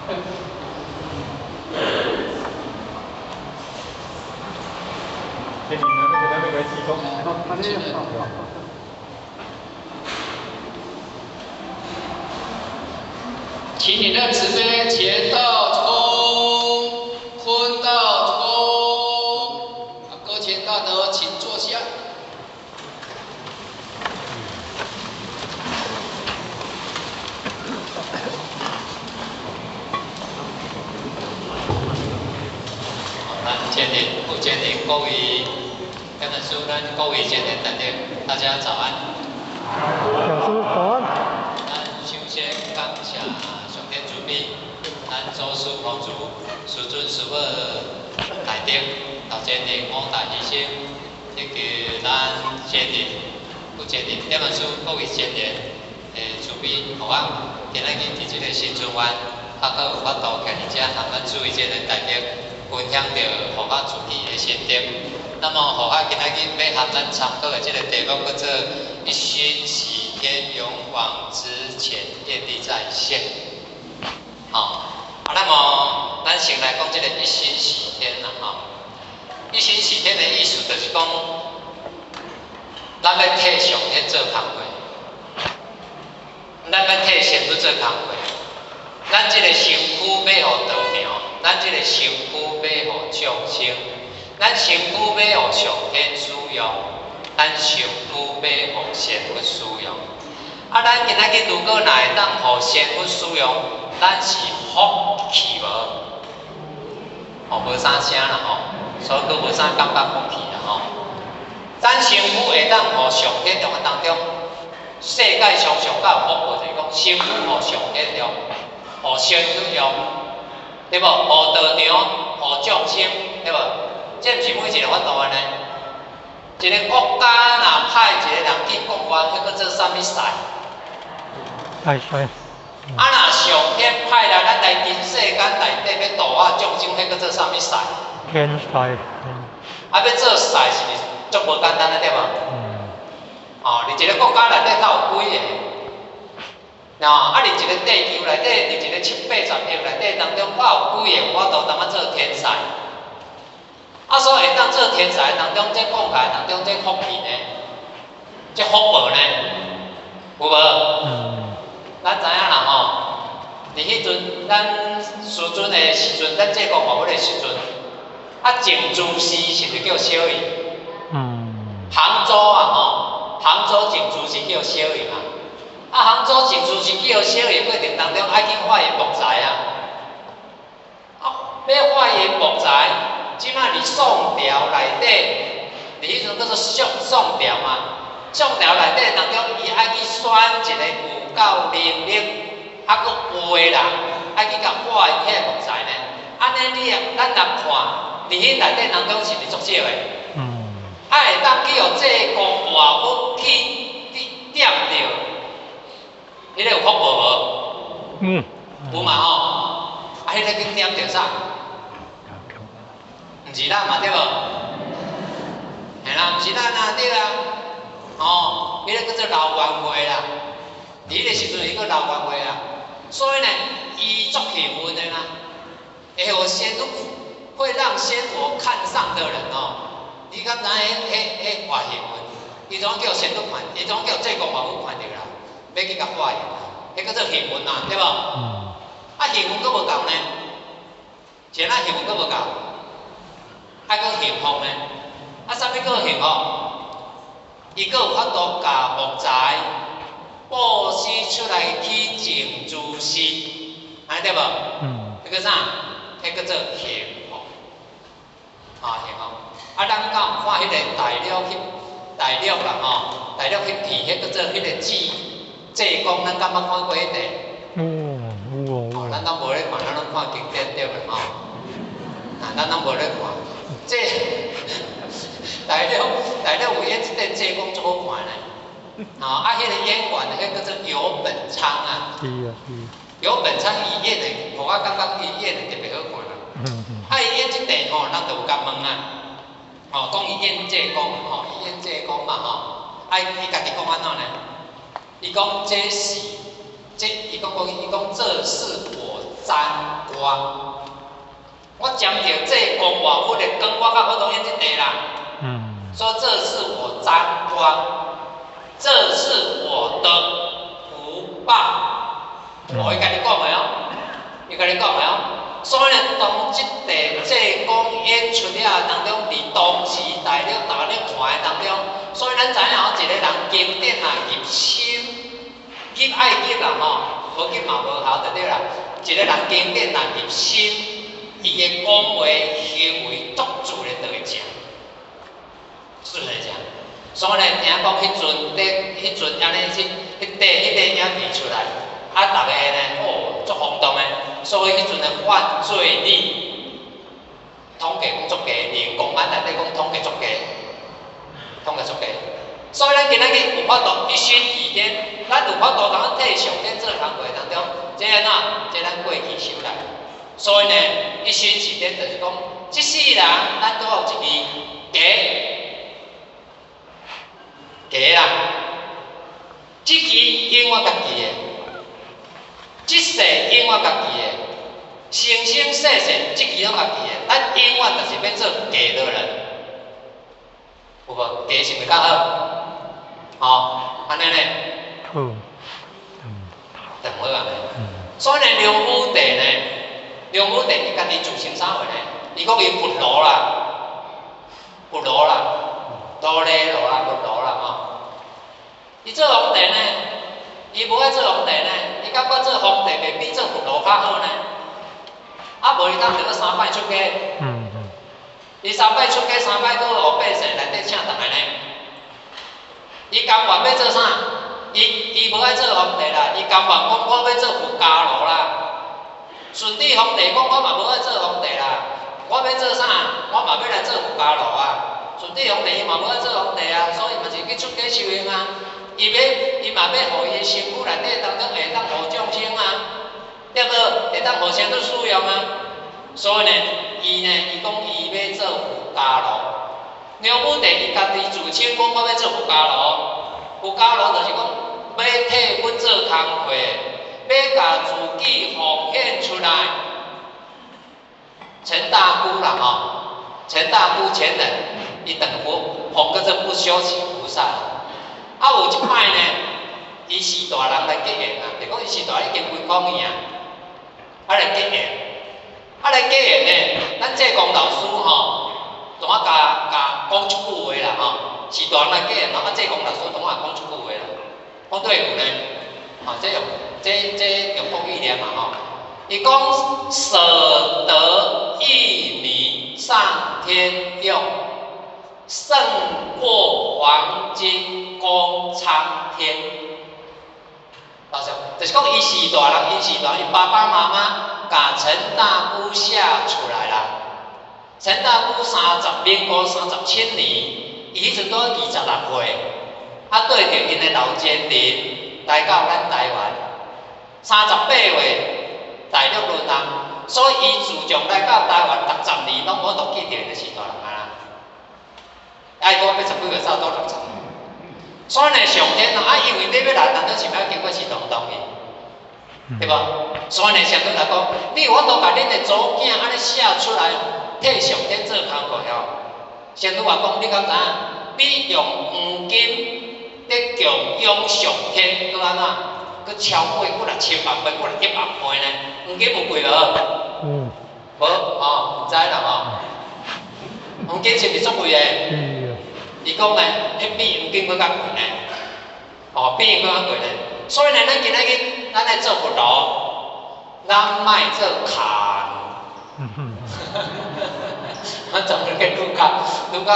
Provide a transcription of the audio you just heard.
这你拿那个那个提供。请你的慈悲前道一躬，坤道一躬，啊，各前大德，请坐下。咱前日、副前日各位，跟着师，咱各位前日大德，大家早安。老師早安。咱首先感謝上天慈悲，咱祖師佛祖、師尊師母大德，老前日五大犧牲，以及咱前日、副前日、點樣師各位前日的慈悲，予我今仔日佇這個新春灣，還閣有法度徛佇遮，和咱諸位前日大德分享著佛法自己的心得。那麼，予我今仔日欲和咱參考的這個題目叫做“一心喜天，勇往直前，業力在線”。好，啊，那麼咱先來講這個一心喜天啦，吼。一心喜天的意思就是講，咱欲替上天做工課，咱欲替仙佛做工課，咱這個身軀欲予道場，咱這個身軀欲予眾生，咱身軀欲予上天使用，咱身軀欲予仙佛使用。啊，咱今仔日如果若會當予仙佛使用，咱是福氣無？哦，無啥聲啦吼，所以閣無啥感覺福氣啦吼。咱身軀會當予上天用的當中，世界上上較有福報就是講，身軀予上天用，予仙佛用，對無？予道場，予眾生，對無？這毋是每一個法度的呢。一個國家若派一個人去國外，彼叫做啥物賽？大賽。啊，若上天派來咱來人世間內底欲度化眾生，彼叫做啥物賽？天賽。啊，欲做賽是毋是足無簡單的對無？嗯。哦，佇一個國家內底較有幾個？啊，佇一個地球內底，佇一個七八十億內底當中，較有幾個有法度當啊做天賽？啊，所以會當做天賽當中，這講起來當中，這福氣呢？這福報呢？有無？嗯。咱知影啦吼，佇彼陣咱師尊的時陣，咱濟公佛彼個時陣，啊，靜住寺是毋是叫小伊？嗯。杭州啊吼，杭州靜住寺叫小伊嘛。啊，杭州靜住寺叫小伊過程當中，愛去化緣木材啊。啊，欲化緣木材，這馬佇宋朝內底，佇彼陣叫做宋宋朝嘛。宋朝內底當中，伊愛去選一個有夠能力，啊，閣有的人，愛去共化緣彼个木材呢。按呢，你啊，咱若看，佇彼內底當中是毋是足少的？嗯。啊，會當去予濟公活佛去點著，彼个有福報無？嗯。有嘛吼？啊，彼个去點著啥？毋是咱嘛對無？嘿啦，毋是咱啊，對啊。哦，彼个叫做老冤會啦。佇彼個時陣，伊閣老冤會啊。所以呢，伊足幸運的啦，會予仙佛，會讓仙佛看上的人哦，你敢知彼彼彼偌幸運？伊總叫仙佛看，伊總叫濟公活佛看著啦，欲去共化緣啦，彼叫做幸運啦，對無？嗯。啊，幸運閣無夠呢，是按怎幸運閣無夠？愛閣幸福呢？啊，啥物叫幸福？伊閣有法度共木材布施出來去靜住寺，按呢對無？嗯。彼叫啥？彼叫做幸福。啊，幸福。啊，咱敢有看彼個大陸去大陸啦吼，大陸去提彼叫做彼個濟濟公，咱敢捌看過彼個？有有哦有。哦，咱攏無咧看，咱攏看經典對無吼？啊，咱攏無咧看，這大陸大陸有演這個濟公足好看呢。吼，啊，彼個演員，彼叫做游本昌啊。是啊是。游本昌伊演的，予我感覺伊演的特別好看啦。啊，伊演這段吼，人就有共問啊。吼，講伊演濟公，吼，伊演濟公嘛吼。啊，伊家己講按怎呢？伊講這是，這伊講講，伊講這是我沾光。我沾著這光活佛的光，我較法度演這塊啦。說這是我沾光，這是我的福報。哦，伊共你講的哦，伊共你講的哦。所以呢，當這塊濟公演出了當中，佇當時大陸大咧看的當中，所以咱知影吼，一個人經典啊入心，入愛入啦吼，無入嘛無效就對啦。一個人經典啊入心，伊的講話行為足自然就會正，自然正。所以呢，聽講彼陣佇彼陣按呢去，彼塊影片出來，啊，逐个呢，哦，足轟動的。所以彼陣的犯罪率統計講足低，連公安內底講統計足低，統計足低。所以咱今仔日有法度一心體天，咱有法度通替上天做工課當中，這按怎？這咱過去修來。所以呢，一心體天就是講，這世人咱都有一支枷，枷啦，這支永遠家己的，這世永遠家己的，生生世世這支攏家己的，咱永遠就是欲做假的人，有無？假是毋是較好？吼，按呢呢？好，就毋好按呢。所以呢，梁武帝呢，梁武帝伊家己自稱啥話呢？伊講伊佛奴啦，佛奴啦，哆咧羅啦，佛奴啦吼。伊做皇帝呢，伊無愛做皇帝呢，伊感覺做皇帝袂比做佛奴較好呢。啊，無伊當著閣三擺出家。伊三擺出家，三擺閣予百姓內底請轉來呢。伊甘願欲做啥？伊無愛做皇帝啦，伊甘願講我欲做佛家奴啦。順治皇帝講我嘛無愛做皇帝啦，我欲做啥？我嘛欲來做佛家奴啊。順治皇帝伊嘛無愛做皇帝啊，所以嘛是去出家修行啊。伊欲伊嘛欲予伊的身軀內底當中會當予眾生啊，對無？會當予生去使用啊。所以呢，伊呢，伊講伊欲做佛家奴。梁武帝伊家己自稱講我欲做佛家奴，佛家奴就是講欲替佛做工課，欲共自己奉獻出來。陳大姑啦吼，陳大姑前人，伊等佛奉叫做不修行菩薩。啊，有一擺呢，伊是大人來結緣啊，就講伊是大人已經歸空去啊，啊來結緣，啊來結緣呢，咱濟公老師吼，總愛共共講一句話啦吼，是大人來結緣，啊濟公老師總愛講一句話啦，講對句呢，吼，這用這這用國語念嘛吼，伊講捨得一女上天用，勝過黃金供蒼天。老師，就是講伊是大人，伊是大人，伊爸爸媽媽共陳大姑寫出來啦。陳大姑三十民國37年，伊彼陣拄26歲，啊綴著𪜶的老前人來到咱台灣，38歲大陸淪陷，所以伊自從來到台灣60年，攏無都記著伊就是大人啊啦。啊，伊拄80幾歲，差不多六十。所以呢，上天啊，因為你欲來，難道是欲經過是同同意，對無？所以呢，上天來講，你有法度共恁的祖囝按呢寫出來，替上天做工課哦。上天話講，你敢知影？比用黃金咧供養上天，閣按怎？閣超過幾若千萬倍，幾若億萬倍呢？黃金有貴無？嗯。無吼，毋知啦吼。黃金是毋是足貴的？伊講呢，彼比黃金閣較貴呢，哦，比黃金較貴呢。所以呢，咱今仔日咱來做佛奴，咱莫做卡奴。咱總會愈較愈較。